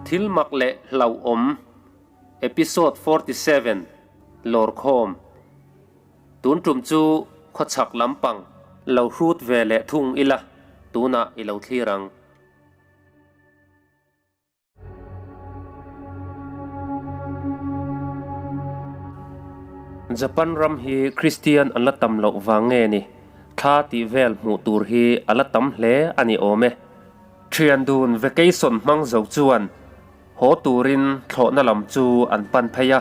Thil mak leh hlauhawm Episode 47 Lawrkhawm Tun tum chu khawchhak lampang lo hrut ve leh thung ila tunah i lo thlir ang. Japan ram hi Kristian an la tam loh vang nge ni? Thla tih vel hmuh tur hi a la tam hle a ni awm e. Thian dun vacation hmang zo chuan haw turin thlawhna lam chu an pan phei a.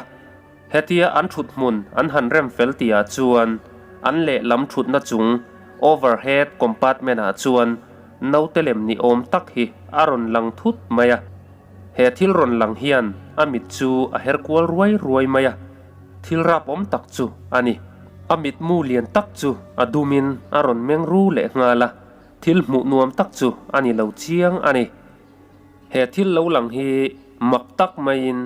Hetia an thut hmun an han rem fel tihah chuan an lehlam thutna chung overhead compartment-ah chuan naute lem ni awm tak hi a rawn lang thut mai a. He thil rawn lang hian a mit chu a her kual ruai ruai mai a, thil rapawm tak chu a ni. A mitmu lian tak chu a dumin a rawn meng ru leh nghal a, thil hmuh nuam tak chu a ni lo chiang a ni. He thil lo lang hi mak tak maiin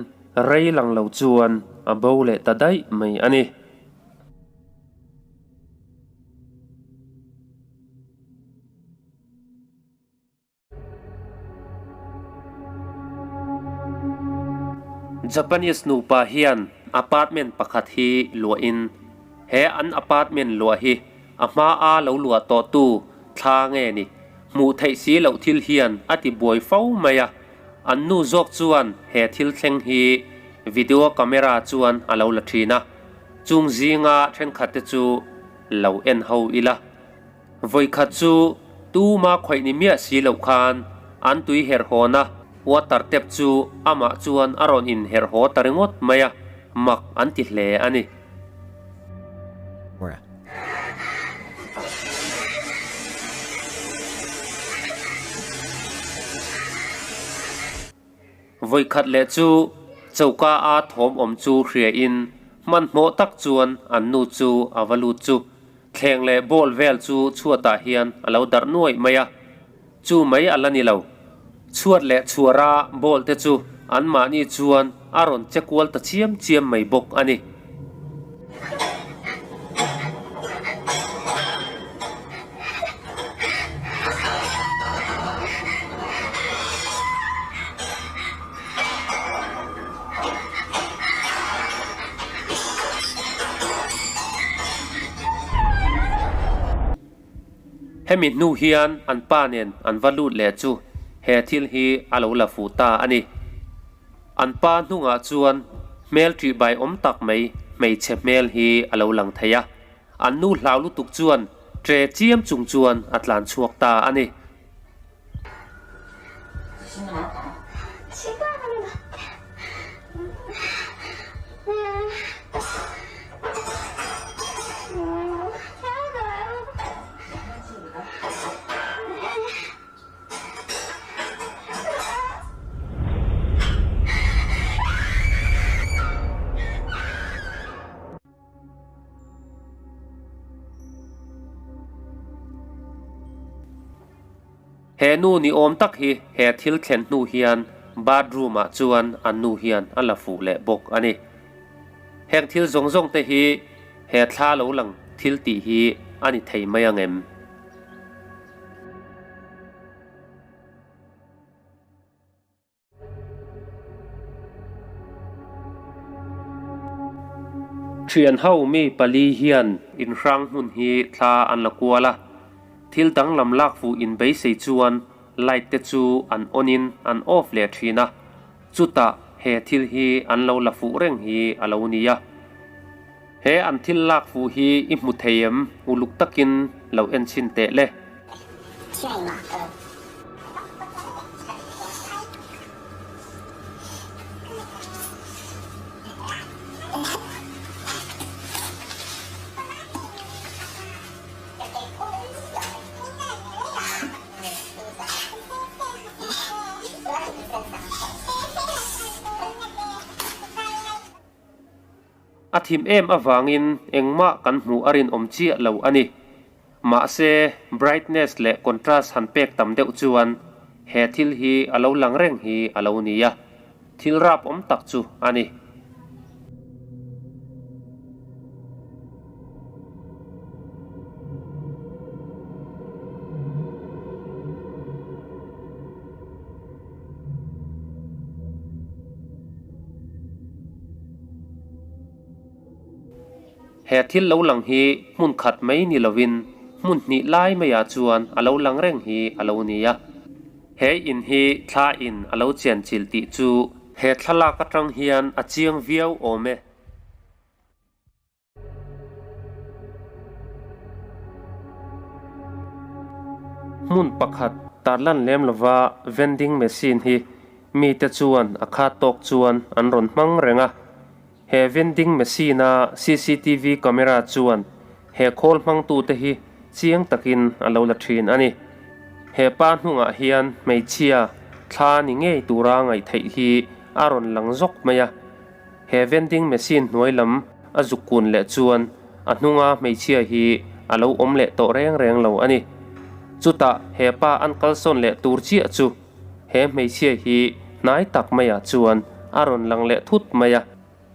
rei lang lo chuan a bo leh ta daih mai a ni. Japanese nupa hian apartment pakhat hi luahin he an apartment luah hi a hmaa lo luah tawhtu thla nge ni hmuh theih si loh thil hian a ti buai fo mai a, an nu zawk chuan he thil thleng hi video camera chuan a lo la thin a, chung zinga thenkhat te chu lo en ho ila. Vawikhat chu tuma khawih ni miah si loh khan an tui herh hawn a, water tap chu amah chuan a rawn in herh haw ta ringawt mai a, mak an ti hle a ni. Vawikhat leh chu choka a thawm awm chu hria in hmanhmawh tak chuan an nu chu a va lut chu thleng leh bowl vel chu chhuatah hian a lo darh nuaih mai a, chu mai a la ni lo. Chhuat leh chhuara bowl te chu anmahni chuan a rawn che kual ta chiam chiam mai bawk a ni. Hemi hnu hian an pa nen an va lut leh chu he thil hi a lo la fuh ta a ni. An pa hnungah chuan hmel ṭihbai awm tak mai hmeichhe hmel hi a lo lang thei a, an nu hlau lutuk chuan ṭe chiam chung chuan a tlan chhuak ta a ni. He nu ni awm tak hi he thil thlen hnu hian bathroom ah chuan an nu hian a la fuh leh bawk a ni. Heng thil zawng zawng te hi he thla lo lang thil tih hi a ni thei mai ang em? Thian ho mi pali hian inhrang hmun hi thla an la kual a, thil danglam lak fuh inbeisei chuan light te chu an on in an off leh thin a, chutah he thil hi an lo la fuh reng hi a lo ni a. He an thil lak fuh hi i hmu thei em? Uluk takin lo en chhin teh le. A thim em avangin engmah kan hmuh a rinawm chiah lo a ni. Mahse, brightness leh contrast han pek tam deuh chuan he thil hi a lo lang reng hi a lo ni a, thil rapawm tak chu a ni. He thil lo lang hi hmun khat mai ni lovin hmun hnih lai maiah chuan a lo lang reng hi a lo ni a. He in hi thla in a lo chenchilh tih chu he thlalak atang hian a chiang viau awm e. Hmun pakhat tarlan lem lova vending machine hi mite chuan a khat tawk chuan an rawn hmang reng a. He vending machine-a cctv camera chuan he khawl hmangtute hi chiang takin a lo la thin a ni. He pa hnungah hian hmeichhia thla ni ngei tura ngaihtheih hi a rawn lang zawk mai a. He vending machine hnuai lam a zuk kun leh chuan a hnunga hmeichhia hi a lo awm leh tawh reng reng lo a ni. Chutah he pa an kalsawn leh tur chiah chu he hmeichhia hi hnai tak maiah chuan a rawn lang leh thut mai a.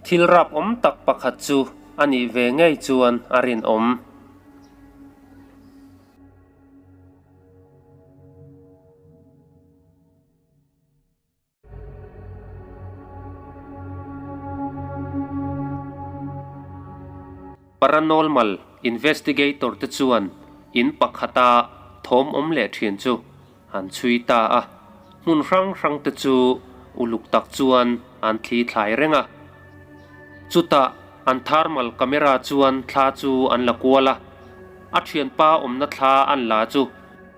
Thil rap awm tak pakhat chu a nih ve ngei chuan a rinawm. Paranormal investigator te chuan in pakhata thawm awm leh thin chu an chhui ta a, hmun hrang hrang te chu uluk tak chuan an thli thlai reng a. Chutah an thermal camera chuan thla chu an la kual a, a thianpa awmna thla an la chu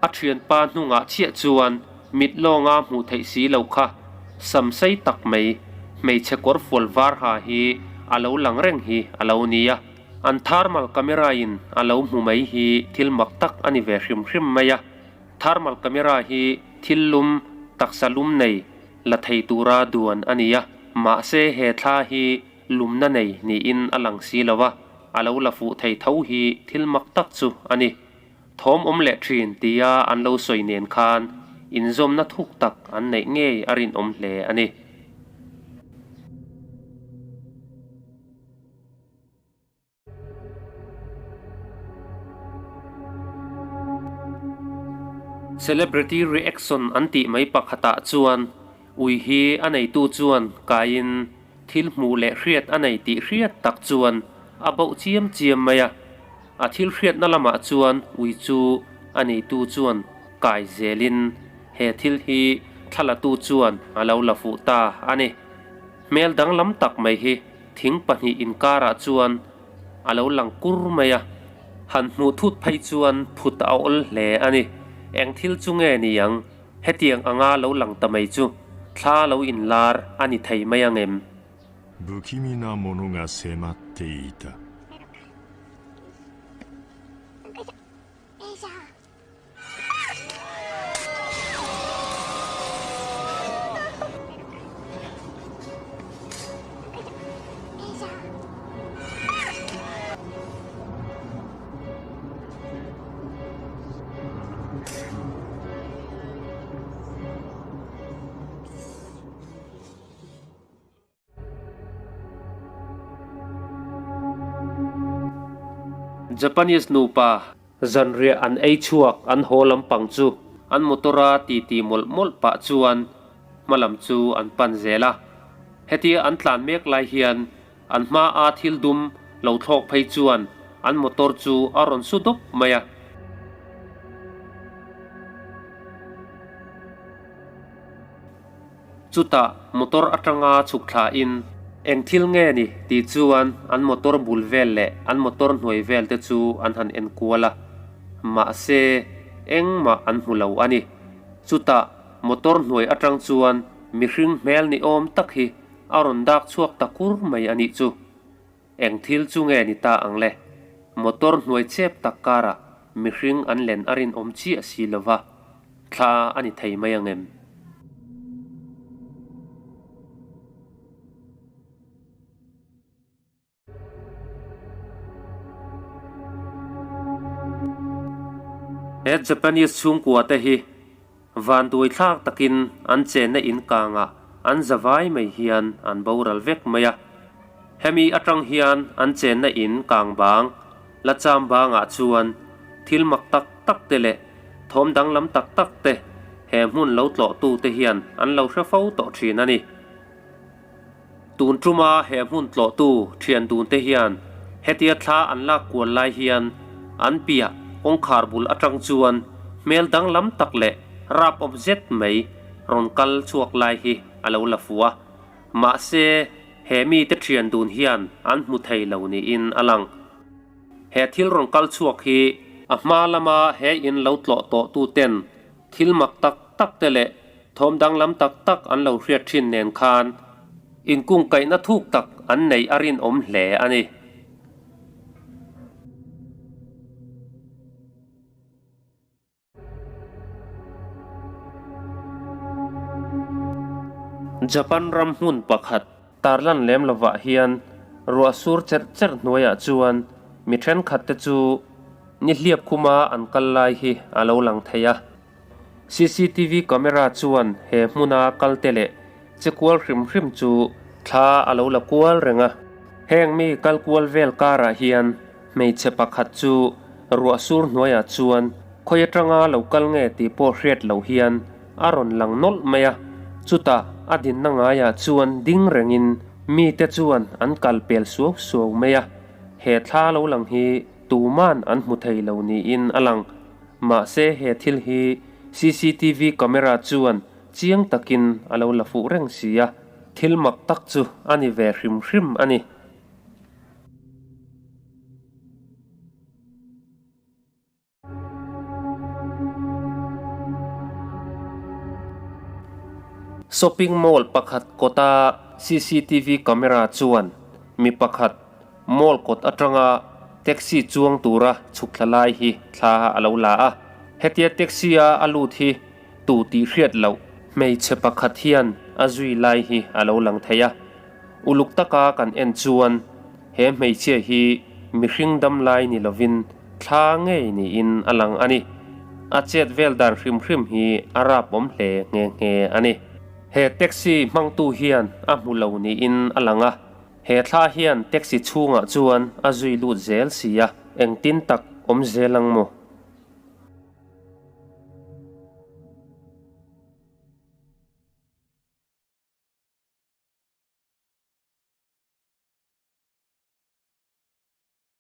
A thianpa hnungah chiah chuan mit lawnga hmuh theih si lo kha sam sei tak mai hmeichhe kawr fual var ha hi a lo lang reng hi a lo ni a. An thermal camera in a lo hmu mai hi thil mak tak a ni ve hrim hrim mai a. Thermal camera hi thil lum, taksa lum nei la thei tura duan a ni a. Mahse he thla hi lumna nei niin a lang si lo a, a lo la fuh thei tho hi thil mak tak chu a ni. Thawm awm leh thin tia an lo sawi nen khan inzawmna thuk tak an neih ngei a rinawm hle a ni. Celebrity reaction an tih mai pakhatah chuan ui hi a neitu chuan kaiin thil hmuh leh hriat a nei tih hriat tak chuan a bauh chiam chiam mai a. A thil hriatna lamah chuan ui chu a neitu chuan kai zelin he thil hi thlalatu chuan a lo la fuh ta a ni. Hmel danglam tak mai hi thing pahnih inkarah chuan a lo lang kur mai a, han hmuh thut phei chuan phut a awl hle a ni. Eng thil chu nge ni ang? Hetiang anga lo lang ta mai chu thla lo inlar a ni thei mai ang em? 不気味なものが迫っていた。 Japanese nupa zanriah an ei chhuak an haw lampang chu an motor a titi mawlh mawlh pah chuan hma lam chu an pan zel a. Hetia an tlan mek lai hian an hma a thil dum lo thlawk phei chuan an motor chu a rawn su dawp mai a. Chutah motor atanga chhuk thlain eng thil nge ni tih chuan an motor bul vel leh an motor hnuai vel te chu an han en kual a, mahse engmah an hmu lo a ni. Chutah motor hnuai atang chuan mihring hmel ni awm tak hi a rawn dak chhuak ta kur mai a nih chu. Eng thil chu nge ni ta ang le? Motor hnuai chep tak karah mihring an len a rinawm chiah si lova, thla a ni thei mai ang em? He Japanese chhungkua te hi vanduai thlak takin an chenna in kangah an zavai mai hian an boral vek mai a. Hemi atang hian an chenna in kang bang la cham bangah chuan thil mak tak tak te leh thawm danglam tak tak te he hmun lo tlawh tu te hian an lo hre fo tawh thin a ni. Tun tuma he hmun tlawhtu thian dun te hian Hetia thla an lak kual lai hian an piah kawngkhar bul atang chuan hmel danglam tak leh rap awm zet mai rawn kal chhuak lai hi a lo la fuh a. Mahse, he mite thian dun hian an hmu thei lo niin a lang. He thil rawn kal chhuak hi a hma lama he in lo tlawh tawh tu ten thil mak tak tak te leh thawm danglam tak tak an lo hriat thin nen khan inkungkaihna thuk tak an neih a rinawm hle a ni. Japan ram hmun pakhat tarlan lem lovah hian ruah sur cherh cherh hnuaiah chuan mi thenkhat te chu ni hliap khuma an kal lai hi a lo lang thei a. Cctv camera chuan he hmuna kal te leh che kual hrim hrim chu thla a lo la kual reng a. Heng mi kal kual vel karah hian Hmeichhe pakhat chu ruah sur hnuaiah chuan khawi atanga lo kal nge tih pawh hriat loh hian a rawn lang nawlh mai a, chutah a dinna ngaiah chuan ding rengin mite chuan an kal pel suau suau mai a, he thla lo lang hi tuman an hmu thei lo niin a lang. Mahse he thil hi cctv camera chuan chiang takin a lo la fuh reng si a, thil mak tak chu a ni ve hrim hrim a ni. Shopping mall pakhat kawta cctv camera chuan mi pakhat mall kawt atanga taxi chuang tura chhuk thla lai hi thla a lo la a. Hetia taxi a a lut hi tu tih hriat loh hmeichhe pakhat hian a zui lai hi a lo lang thei a. Uluk taka kan en chuan he hmeichhia hi mihring dam lai ni lovin thla ngei niin a lang a ni. A chet vel dan hrim hrim hi a rapawm hle nghe nghe a ni. He taxi hmangtu hian a hmu lo niin a lang a, he thla hian taxi chhungah chuan a zui lut zel si a, engtin tak awm zel ang maw?